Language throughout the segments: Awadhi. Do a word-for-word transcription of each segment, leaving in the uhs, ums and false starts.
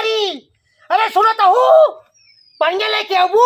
अरे सुनो तो हूँ, पनिया लेके आबू।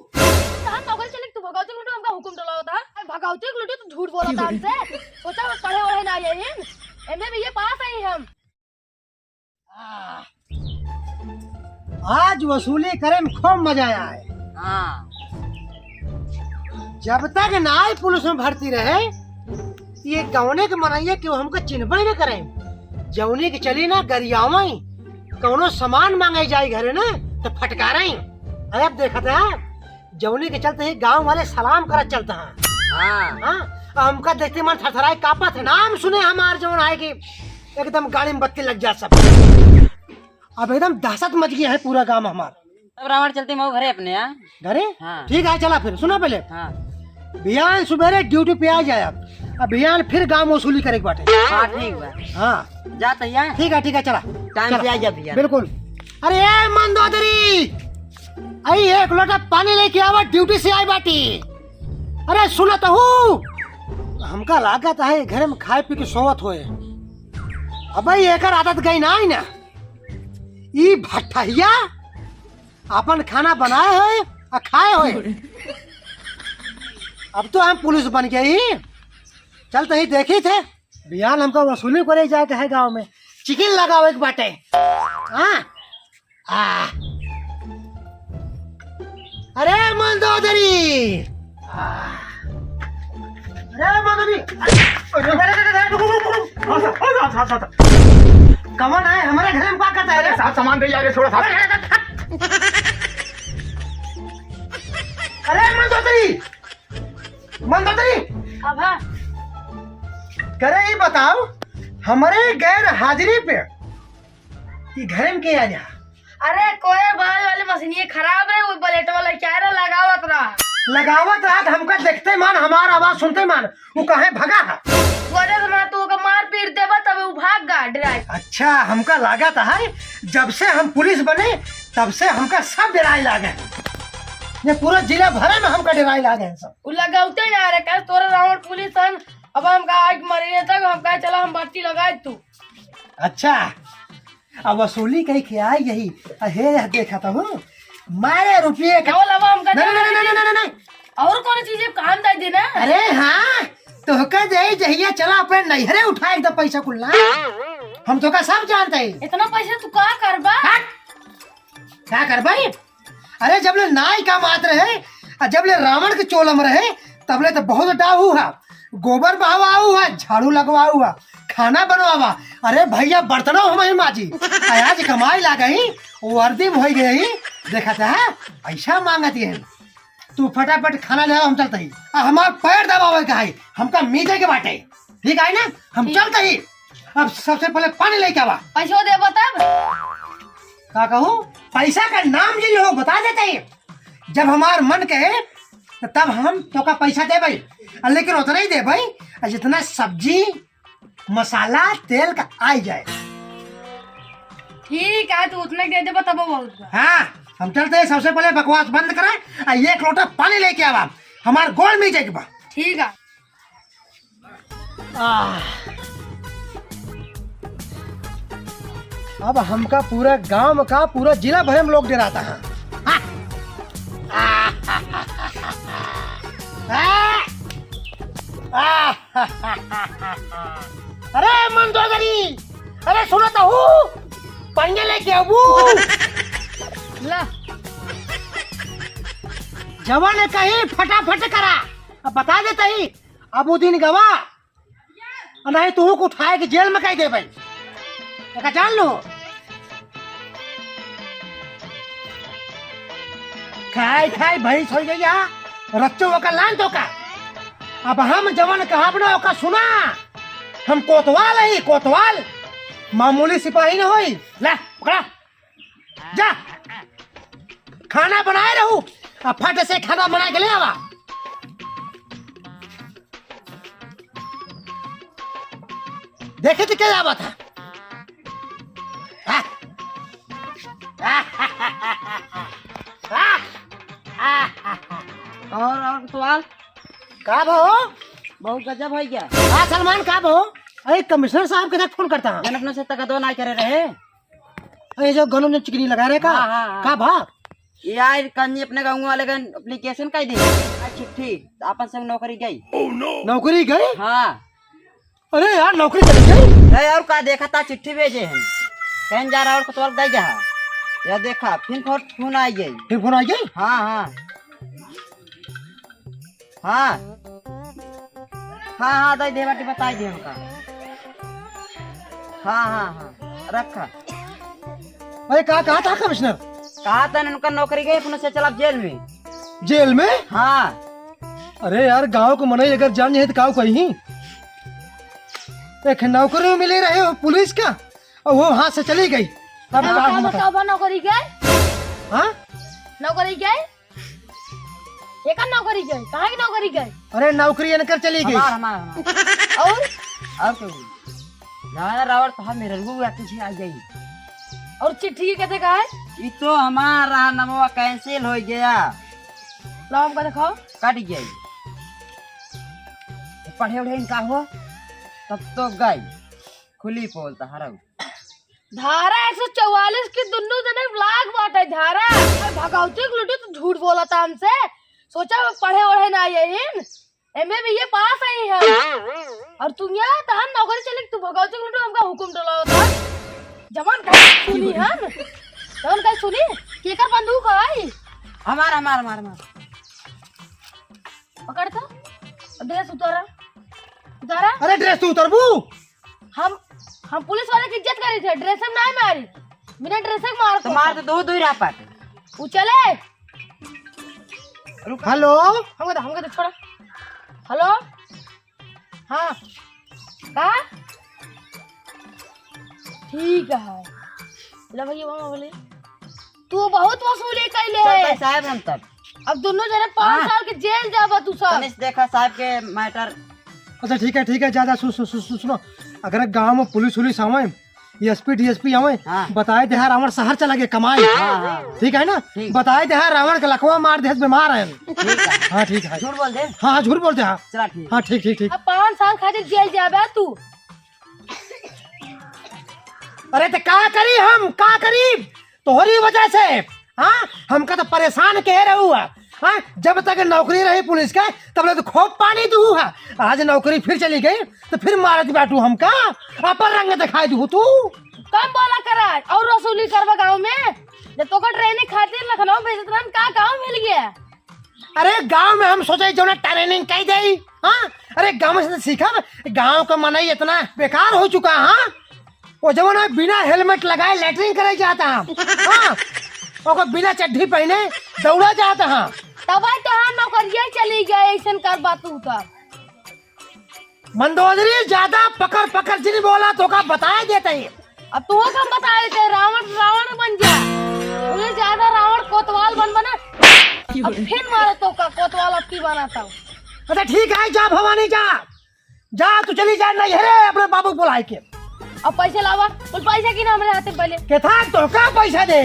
तो हम भगवती लूटे, तू भगवती लूटे, हमका हुकुम डलावत है। अरे भगवती लूटे, तू झूठ बोलत है हमसे। सोचा बस पढ़े वढ़े ना आई हम, एमए बीए पास आई हम। आज वसूली करे में खूब मजा आया है। हाँ। जब तक नाई पुलिस में भर्ती रहे, ये गौने के मनइया केहू हमको चिन्हबे न करे। जौने के चली ना गरियावई, कौनो सामान मांगे जाए घरे ना, तो फटकारई। अब देखत है, जौने के चलते ही गांव वाले सलाम करत चलता है। हाँ। हाँ, हमका देखते मन थरथराए कांपत है। नाम सुने हमार जौन आए कि एकदम गाड़ी में बत्ती लग जा सब। अब एकदम दहशत मच गया है पूरा गांव हमार। अब रावण चलते मऊ घरे अपने, हाँ? घरे? हाँ। ठीक है, चला फिर, सुना पहले। हाँ। बिहान सुबेरे ड्यूटी पे आ जाए आप। अब बिहान फिर गांव वसूली करे के बाटे। हाँ, ठीक बा। हाँ। जा तैया। ठीक है, ठीक है, चला। टाइम चला। से आ जा भैया। बिल्कुल। अरे ए मंदोदरी, आई एक लोटा पानी लेके आवा, ड्यूटी से आई बाटी। अरे सुना तो हूँ, हमका लागत है घर में खाए पी के सोवत होए। अबे एकर आदत गई ना आई ना, ई भट्ठहिया अपन खाना बनाए होए आ खाए होए। अब तो हम पुलिस बन गई, चल तो ही देखी थे, बिहान हमका वसूली करे जाए के है गांव में, चिकिन लगावे के बाटे। हाँ। आ। अरे मंदोदरी, आ। अरे मंदोदरी, अरे, अरे, अरे, अरे, रुको, रुको, रुको। हाँ, सर, हाँ, सर, हाँ, सर। कौन है? हमारे घर में क्या करता है रे? साहब, सामान दे आगे, छोड़ो, साहब। अरे, अरे, अरे, अरे, मंदोदरी, मंदोदरी। अब हाँ। करे, ये बताओ, हमारे गैर हाजिरी पे ये घर में के आ जा? अरे कोई भाई वाली मशीनिये खराब रहे, वो ब्लेड वाला क्या रहा, लगावत रहा। लगावत रहा तो हमका देखते मान, हमार आवाज सुनते मान, वो कहे भगा है। वजह से मैं तो ओके मार पीट देबा, तब वो भाग गा डराई। अच्छा, हमका लागत है जब से हम पुलिस बने तब से हमका सब डराए लागे। ये पूरा जिला भरे में हमका डराए लागे हैं सब। वो लगावते ना रे, कल तोरे रावण पुलिस हन, अब हमका आज मरे तक हमका चला हम बत्ती लगाए तू। अच्छा, अब वसूली कही के आई यही। अहे, यह देखा तो हूँ। मारे रुपये का। क्या बोला, अब हमका नहीं, नहीं, नहीं, नहीं, नहीं, नहीं, नहीं। और कौन चीज काम दे देना? अरे हाँ, तोहका दे जहिया चला अपने नैहरे उठाए एकदम पैसा कुल्ला। हम तोहका सब जानते हैं। इतना पैसा तू का करबा? हट! का करबा? अरे, जब ले नाई का मात्र है, आ जब ले रावण के चोलम रहे, तब ले तो बहुत डाहू है। गोबर बहवाऊ है, झाड़ू लगवाऊ है, खाना बनवावा। अरे भैया, बर्तनों हम ही माजी। आ आज कमाई लाग गई, वर्दी में हो गई, देखा था, ऐसा मांगती है। तू फटाफट खाना ले आओ, हम चलते ही। आ हमार पैर दबावे का है, हमका मीजे के बाटे। ठीक है ना, हम ठीक। चलते ही। अब सबसे पहले पानी लेके आवा। पैसो देबो तब? का कहूँ, पैसा का नाम जी लो, बता देते ही। जब हमार मन कहे, तो तब हम तोका पैसा देबे, आ लेकिन उतना ही देबे, आ जितना सब्जी, मसाला, तेल का आई जाए। ठीक है, तू उतना दे देबो तब बहुत बा। हाँ, हम चलते हैं, सबसे पहले बकवास बंद करा, आ एक लोटा पानी लेके आवा, हमार गोड़ में जाके बा। ठीक है। आह। अब हमका पूरा गांव का, पूरा जिला भर में लोग डराता है। अरे मंदोदरी, अरे सुनो तो हूँ, पंगे लेके आबू। ला। जवान कहीं फटाफट करा, अब बता देता ही। अब वो दिन गवा, नहीं तू को उठाए के जेल में कह देबे। एका जान लो। खाए खाए भैंस हो गई है, रच्चो ओका लान तो का। अब हम जवन कहब ना ओका सुना। हम कोतवाल ही, कोतवाल। मामूली सिपाही न होई। ले, पकड़ा। जा, खाना बनाए रहू, आ फट से खाना बना के ले आवा। देखे तो क्या आवत है? और, और सवाल? का भो? बहुत गजब है क्या? हाँ सलमान, का भो? अरे कमिश्नर साहब के साथ फोन करता है। जनक से तक दो ना करे रहे। अरे, जो गनों में चिकनी लगा रहे का? हाँ, हाँ, हाँ। का भा? यार, कन्नी अपने गाँव वाले का application कइ दे। आ, चिट्ठी, आपन सब नौकरी गई। नौकरी गई? हाँ। अरे यार, नौकरी चली गई? अरे, और का देखा था, चिट्ठी भेजे हैं। कहीं जा रहा और कोतवाल दे जा। या देखा, फिर फोन, फोन आ गई। फिर फोन आ गई? हाँ, हाँ। हाँ। हाँ, हाँ, दे दे, बाटी बताई दे हमका। हाँ, हाँ, हाँ, रखा। अरे, का कहा था कमिश्नर? कहा था उनका नौकरी गई, पुलिस से चला जेल में। जेल में? हाँ। अरे यार, गांव को मनई अगर जान जाए तो काऊ कही? एक नौकरी में मिले रहे हो पुलिस का, और वो हाथ से चली गई। अब हाँ, का का हम बता- बताओ, बा नौकरी गई? हाँ? नौकरी गई? एकर नौकरी गई? कहाँ की नौकरी गई? अरे, नौकरी इनकर चली गई। हमार, हमार, हमार। और? और क्यों? ज्यादा रावण तो हम मेरे रुआ तुझे आ गई। और चिट्ठी के कहते का है? ये तो हमारा नमवा cancel हो गया। लाओ हमका दिखाओ। कट गई। पढ़े उढ़े इनका हो, तब तो गई। खुली पोल तो हरऊ। धारा एक सौ चौवालीस की दुन्नू जने लाग बाटे धारा। अरे भगवती के लुटी, तू झूठ बोला था हमसे। सोचा वो पढ़े ओढ़े ना आई है इन। एमए बीए पास आई है। और तुम यहाँ तहन नौकरी चले, तू भगवती के लुटी हमका हुकुम डलाओ था। जवान कहीं सुनी हम? जवान कहीं सुनी? केकर बंदूक है? हमार, हमार, हमार, हमार। पकड़ तो। ड्रेस उतारा। उतारा। अरे ड्रेस तू उतरबू? हम, हम पुलिस वाले की इज्जत करी थे, ड्रेस में नहीं मारी, बिना ड्रेस के मार तो मार तो दो, दो ही रहा पाते। वो चले। रुक। हेलो। हमको दे, हमको दे, छोड़ा। हेलो। हाँ। का? ठीक है। ले भैया, वहाँ बोले। तू बहुत वसूली कैले है। साहब हम तब। अब दोनों जने पाँच हाँ। साल के जेल जाबा तू सब। तनिष देखा साहब के मैटर। अच्छा ठीक है, ठीक है, जा, जा, सु-, सु-, सु-, सु-, सुनो, अगर गाँव में पुलिस उलिस आवे, एसपी डीएसपी आवे, हाँ। बताए देहा रावण शहर चला गया कमाए। हाँ, हाँ। ठीक है ना? ठीक। बताए देहा रावण के लकवा मार देहस बीमार है। ठीक है। हाँ, ठीक है। झूठ बोल दे। हाँ, हाँ, झूठ बोल दे, हाँ। चला ठीक। हाँ, ठीक, ठीक, ठीक। अब पाँच साल खातिर जेल जाबे तू। अरे तो का करी हम, का करी? तोहरी वजह से, हाँ, हमका तो परेशान कहे रहू है, हाँ, जब तक नौकरी रही पुलिस के, तब ले तो खूब पानी दू है। आज नौकरी फिर चली गई, तो फिर मारत बाटू हमका, अपन रंग दिखाई दू तू। कम बोला करा, और वसूली करबा गाँव में? जब तोका ट्रेनिंग खातिर लखनऊ भेजत रहन, का गाँव मिल गया? अरे गाँव में हम सोचे जौन ट्रेनिंग कई देई, हाँ? अरे गाँव से तो सीखब, गाँव का मनई इतना बेकार हो चुका, हाँ? वो जवन है बिना हेलमेट लगाए लेटरिन करे जाता है, हाँ? ओको बिना चड्ढी पहने दौड़ा जाता है। तब तो हम नौकरिया चली गए, ऐसन कर बात तू तो। मंदोदरी ज्यादा पकड़ पकड़ जिन बोला तो का बताए देते हैं। अब तू का बताए देते, रावण, रावण बन जा। तू ज्यादा रावण कोतवाल बन बना। अब फिर मारो तो का कोतवाल अब की बनाता हूँ। अच्छा ठीक है, जा भवानी जा, जा तू चली जा नहीं है रे अपने बाबू बुलाए के। अब पैसे लावा, कुल पैसा की ना हमरे हाथे पहले। के था तो का पैसा दे?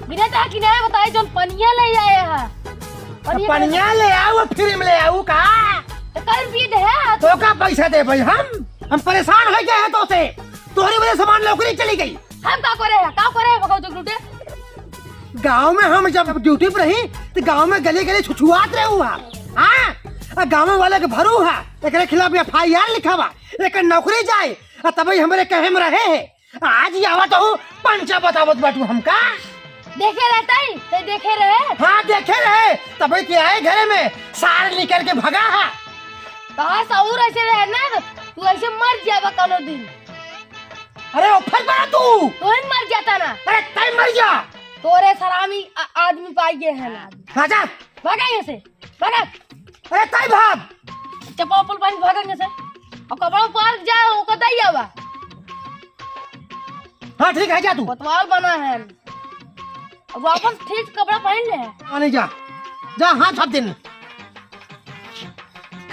बिना ता की ना बताए, जौन पनिया ले आए हैं। पनिया पनिया ले आओ, फ्री में ले आओ का? तो कल भी दे है। तो का पैसा दे भाई हम? हम परेशान हो गए हैं तो से। तोहरी वजह से हमारी नौकरी चली गई। हम का करे है? का करे है? भगव जगलूटे। गाँव में हम जब ड्यूटी पर रही, तो गाँव में गली गली छुछुआत रहे हुआ। हाँ? आ गाँव वाले के भरू है, एकरे खिलाफ एफआईआर लिखावा, एक नौकरी जाए, आ तब ही हमरे कहे में रहे है। आज ही आवा तो हूँ, पंचा बतावत बाटू हमका। देखे रहता ही, ते देखे रहे। हाँ, देखे रहे, तब ही ते आए घरे में, सार निकल के भगा हा। कहाँ सहूर ऐसे रहे ना, तू ऐसे मर जाबा कौनो दिन। अरे, ओ फल पड़ा तू। तू ही मर जाता ना। अरे, तय मर जा। तोरे सरामी आ-, आदमी पाई गए हैं ना। हाँ, जा। भागा यहाँ से, भागा। अरे, तय भाग। चप्पल उप्पल पहन के भागा यहाँ से। और कपड़ा उतार के जा, ओकर दई आवा। हाँ, ठीक है, जा तू। कोतवाल बना है। अब वापस ठीक कपड़ा पहन ले। हाँ, नहीं जा। जा, हाँ, सब दिन।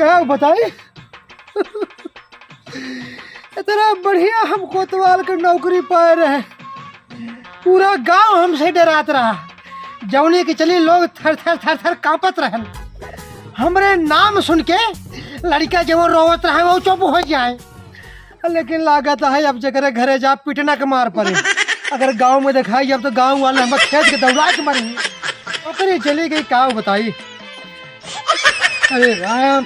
का बताई? इतना बढ़िया हम कोतवाल के नौकरी पाए रहे, पूरा गांव हमसे डरात रहा। जौने के चली लोग थर थर थर थर कांपत रहन। हमरे नाम सुन के लड़का जवन रोवत रहे वो चुप हो जाए। लेकिन लागत है अब जकरे घरे जा पिटना के मार पड़े। अगर गाँव में देखाई, अब तो गाँव वाले हमका खेद के दौड़ा के मारी। ओकरे चली गई, का बताई। अरे राम,